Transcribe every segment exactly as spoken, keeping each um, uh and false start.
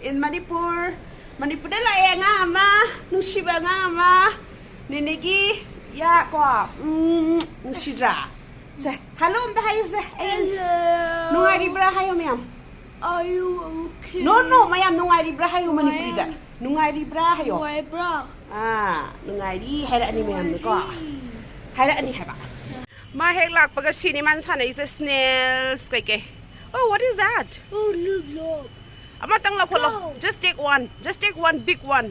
In Manipur, ꯃꯅꯤꯄꯨꯔꯗ ꯂꯥꯛꯑꯦ ꯑꯉꯥꯡ ꯑꯃ, ꯅꯨꯡꯁꯤꯕ ꯑꯉꯥꯡ ꯑꯃ, ꯅꯦꯅꯦꯒꯤ ꯌꯥ ꯀꯣ, ꯎꯝ, ꯅꯨꯡꯁꯤꯗ꯭ꯔꯥ? ꯁꯦ, hello ꯑꯝꯇ ꯍꯥꯏꯌꯨꯁꯦ꯫ ꯑꯩ Hello. ꯅꯨꯡꯉꯥꯏꯔꯤꯕ꯭ꯔꯥ ꯍꯥꯏꯌꯣ ꯃꯌꯥꯝ꯫ Are you okay? No, no, ꯃꯌꯥꯝ ꯅꯨꯡꯉꯥꯏꯔꯤꯕ꯭ꯔꯥ ꯍꯥꯏꯌꯣ ꯃꯅꯤꯄꯨꯔꯤꯗ꯫ ꯅꯨꯡꯉꯥꯏꯔꯤꯕ꯭ꯔꯥ ꯍꯥꯏꯌꯣ꯫ ꯅꯨꯡꯉꯥꯏꯕ꯭ꯔꯥ? ꯑꯥ, ꯅꯨꯡꯉꯥꯏꯔꯤ ꯍꯥꯏꯔꯛꯑꯅꯤ ꯃꯌꯥꯝꯅꯀꯣ꯫ ꯅꯨꯡꯉꯥꯏꯔꯤ꯫ ꯍꯥꯏꯔꯛꯑꯅꯤ ꯍꯥꯏꯕ꯫ ꯃꯥ ꯍꯦꯛ ꯂꯥꯛꯄꯒ ꯁꯤꯅꯤ ꯃꯥꯅ ꯁꯥꯟꯅꯩꯁꯦ, snails ꯀꯩꯀꯩ꯫ Oh, what is that? Oh, look, look. ꯑꯃꯇꯪ ꯂꯧꯈꯠꯂꯣ꯫ Go. Just take one. Just take one big one.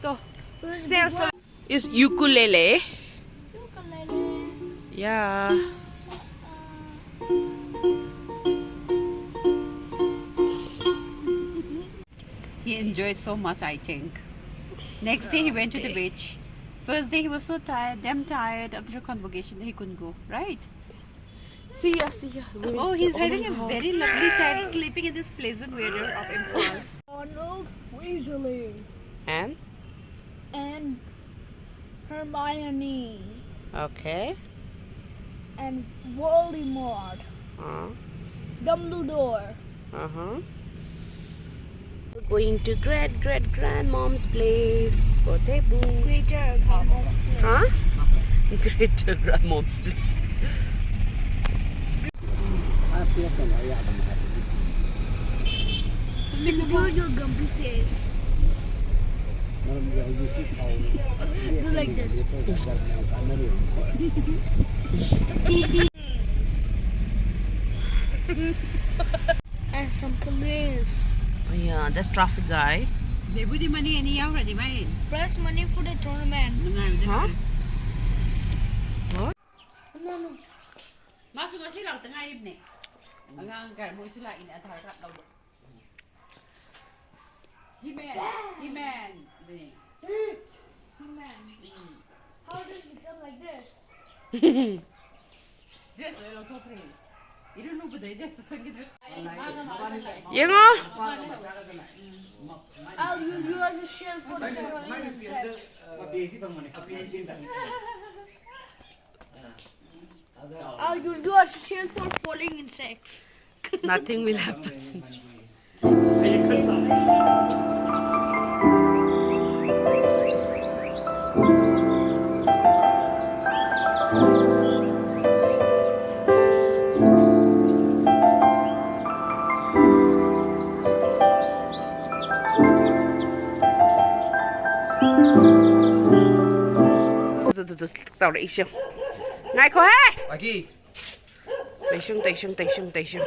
To. Where's the snails big one? Is ukulele. Ukulele. Yeah. He enjoyed so much, I think. Next day he went to the beach. First day he was so tired, damn tired after the convocation that he couldn't go, right? See ya, see ya. Oh, he's having a very lovely time sleeping in this pleasant weather of Imphal. Ronald Weasley. And? And Hermione. Okay. And Voldemort. Uh, Dumbledore. Uh-huh. We're going to great great grandmom's place. Potebu. Greater Grandma's place. Huh? Greater grandmom's place. Enjoy your grumpy face. Do like this. And some police. Oh, yeah, that's traffic guy. ꯗꯦꯕꯨꯗꯤ ꯃꯅꯤ ꯑꯅꯤ ꯌꯥꯎꯈ꯭ꯔꯗꯤ ꯃꯥꯏ꯫ Plus money for the tournament. ꯅꯨꯡꯉꯥꯏꯕꯗ ꯍꯥ? ꯂꯣꯏꯔꯦ꯫ ꯍꯣꯏ꯫ No, no. ꯃꯥꯁꯨ ꯉꯁꯤ ꯂꯥꯛꯇ ꯉꯥꯏꯔꯤꯕꯅꯦ꯫ ꯑꯉꯥꯡ ꯀꯌꯥ ꯃꯣꯏꯁꯨ ꯂꯥꯛꯏꯅꯦ ꯑꯙꯥꯔ ꯀꯥꯔꯗ ꯂꯧꯕ꯫ He-Man, He-Man. He-Man. How does it become like this? Dress ꯂꯣꯏ ꯂꯧꯊꯣꯛꯈ꯭ꯔꯦ꯫ ꯏꯔꯨ ꯂꯨꯕꯗꯩ dress ꯁꯪꯈꯤꯗ꯭ꯔꯦ꯫ ꯌꯦꯡꯉꯣ꯫ I'll use you as a shield for the following insects. I'll use you as a shield for falling insects. Nothing will happen. ꯇꯧꯔꯛꯏꯁꯦ꯫ ꯉꯥꯏꯈꯣꯍꯦ! ꯑꯀꯤ꯫ ꯇꯩꯁꯨꯝ, ꯇꯩꯁꯨꯝ, ꯇꯩꯁꯨꯝ, ꯇꯩꯁꯨꯝ꯫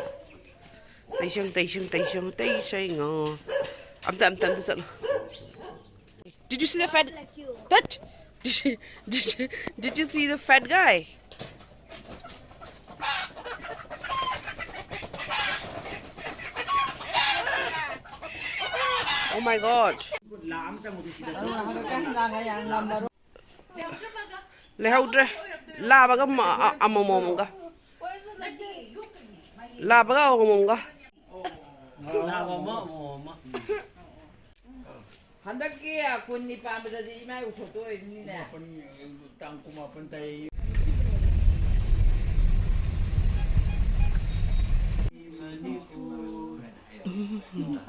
ꯇꯩꯁꯨꯝ, ꯇꯩꯁꯨꯝ, ꯇꯩꯁꯨꯝ, ꯇꯩꯁꯩꯉꯣ꯫ ꯑꯝꯇ, ꯑꯝꯇ, ꯑꯝꯇ ꯆꯠꯂꯣ꯫ Did you see the fat? Touch. Did you, did you, did you see the fat guy? Oh my God. ꯂꯩꯍꯧꯗ꯭ꯔꯦ꯫ ꯂꯥꯕꯒ ꯑꯃ-, ꯑ-, ꯑꯃꯃꯝꯒ꯫ ꯂꯥꯕꯒ ꯑꯃꯃꯝꯒ꯫ ꯂꯥꯕ ꯑꯃ, ꯑꯃꯣꯝ ꯑꯃ꯫ ꯍꯟꯗꯛꯀꯤ ꯀꯨꯟꯅꯤ ꯄꯥꯟꯕꯗꯗꯤ ꯏꯃꯥ ꯎꯁꯣꯞꯇꯣ ꯑꯣꯏꯗꯣꯏꯅꯤꯅꯦ꯫ ꯃꯥꯄꯟ, ꯇꯥꯡ ꯀꯨꯟꯃꯥꯄꯟ ꯇꯥꯏ꯫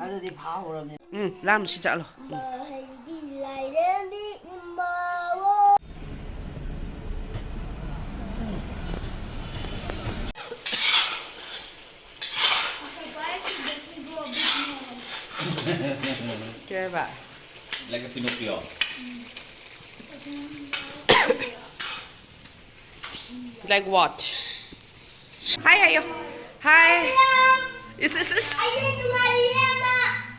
ꯑꯗꯨꯗꯤ ꯐꯥꯍꯧꯔꯕꯅꯦ꯫ ꯎꯝ, ꯂꯥꯝ ꯁꯤ ꯆꯠꯂꯣ꯫ ꯎꯝ꯫ ꯃꯍꯩꯒꯤ ꯂꯥꯏꯔꯦꯝꯕꯤ ꯏꯃꯥꯋꯣ꯫ ꯀꯩ ꯍꯥꯏꯕ? Like a Pinocchio. Like what? Hi ꯍꯥꯏꯌꯣ꯫ Hi. Is, is, is. ꯑꯩ ꯅꯨꯡꯉꯥꯏꯔꯤꯌꯦ, ꯑꯃ꯫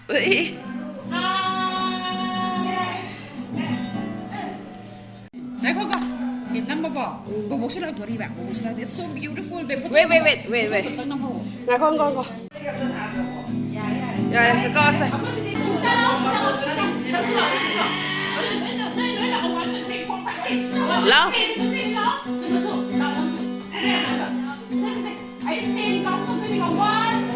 ꯎꯏ꯫ ꯉꯥꯏꯈꯣꯀꯣ꯫ ꯑꯦ, ꯅꯝꯃꯕꯣ? ꯕꯣꯕꯣꯛꯁꯨ ꯂꯥꯎꯊꯣꯔꯤꯕ꯫ ꯕꯣꯕꯣꯛꯁꯨ ꯂꯥꯎꯊꯣꯔꯤ꯫ So beautiful, babe. Wait, wait, wait, wait, wait. ꯑꯝꯇꯪ ꯅꯝꯍꯧꯋꯣ꯫ ꯉꯥꯏꯈꯣ, ꯉꯥꯏꯈꯣ, ꯉꯥꯏꯈꯣ꯫ ꯌꯥꯔꯦ, ꯌꯥꯔꯦ, ꯁꯦ, ꯀꯛꯑꯁꯦ꯫ ꯂꯥꯎ꯫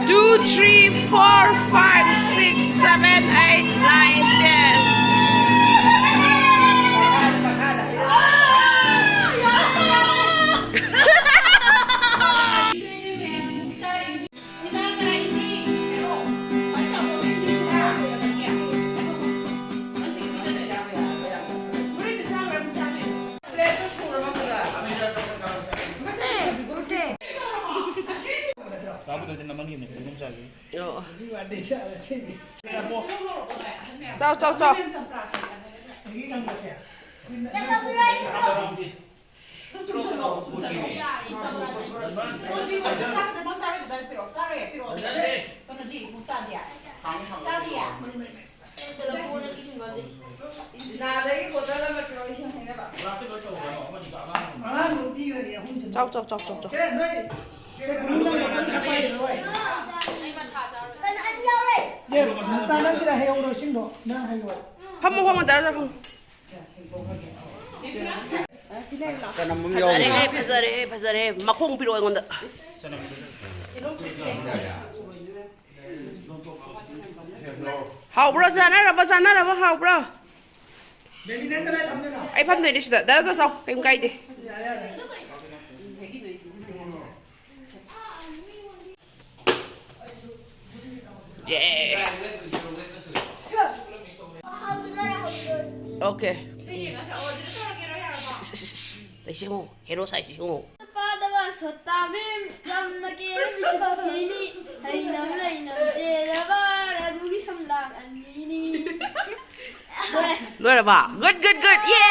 Two, three, four, five, six, seven, eight, nine, ten. ꯆꯥꯎ, ꯆꯥꯎ, ꯆꯥꯎ꯫ ꯆꯥꯛ ꯆꯥꯔꯣꯏ, ꯄꯤꯔꯛꯑꯣ, ꯆꯥꯔꯣꯏ꯫ ꯀꯩꯅꯣꯗꯤ, ꯄꯨꯡ ꯇꯥꯗꯦ꯫ ꯆꯥꯗꯤꯌꯦ꯫ ꯅꯥꯗꯒꯤ ꯕꯣꯇꯜ ꯑꯃ ꯄꯤꯔꯛꯑꯣ, ꯏꯁꯤꯡ ꯍꯩꯅꯕ꯫ ꯑꯉꯥꯡꯗꯣ ꯄꯤꯈ꯭ꯔꯒꯦ, ꯑꯍꯨꯝꯗꯨꯅ꯫ ꯆꯥꯎ, ꯆꯥꯎ, ꯆꯥꯎ, ꯆꯥꯎ, ꯆꯥꯎ꯫ ꯁꯦ, ꯅꯣꯏ, ꯁꯦ, ꯒꯨꯔꯨ ꯅꯪ ꯕꯣꯇꯜ ꯈꯔ ꯄꯥꯏꯔꯛꯑꯣ꯫ ꯀꯩꯅꯣ, ꯑꯅꯤ ꯌꯥꯎꯔꯦ꯫ ꯁꯦ, ꯇꯥ, ꯅꯪ ꯁꯤꯗ ꯍꯩꯍꯧꯔꯣ, ꯏꯁꯤꯡꯗꯣ꯫ ꯅꯪ ꯍꯩꯍꯧꯔꯣ꯫ ꯐꯝꯃꯣ, ꯐꯝꯃꯣ, ꯗꯥ ꯔꯥꯖꯥ, ꯐꯝꯃꯣ꯫ ꯆꯅꯝ ꯑꯃ ꯐꯖꯔꯦ, ꯌꯥꯎꯕꯅꯦ꯫ ꯐꯖꯔꯦ, ꯐꯖꯔꯦ꯫ ꯃꯈꯣꯡ ꯄꯤꯔꯛꯑꯣ ꯑꯩꯉꯣꯟꯗ꯫ ꯍꯥꯎꯕ꯭ꯔꯣ? ꯆꯥꯅꯔꯕ, ꯆꯥꯅꯔꯕ, ꯍꯥꯎꯕ꯭ꯔꯣ? ꯑꯩ ꯐꯝꯗꯣꯏꯅꯦ ꯁꯤꯗ꯫ ꯗꯥ ꯔꯥꯖꯥ ꯆꯥꯎ, ꯀꯩꯝ ꯀꯥꯏꯗꯦ꯫ ꯌꯦ꯫ ꯑꯣꯀꯦ꯫ ꯂꯩꯁꯤꯡꯉꯨ, ꯍꯦꯔꯣ ꯁꯥꯏꯁꯤ ꯌꯦꯡꯉꯨ꯫ ꯄꯥꯗꯕ ꯁꯣꯇꯥ ꯚꯤꯝ, ꯆꯝꯅ ꯀꯦꯔꯝꯃꯤ ꯆꯤꯊꯤꯅꯤ, ꯍꯩꯅꯝ ꯂꯩꯅꯝ ꯆꯦꯔꯕ ꯔꯥꯖꯨꯒꯤ ꯁꯝꯂꯥꯡ ꯑꯅꯤꯅꯤ꯫ ꯂꯣꯏꯔꯦ꯫ ꯂꯣꯏꯔꯕ? Good, good, good. ꯌꯦ!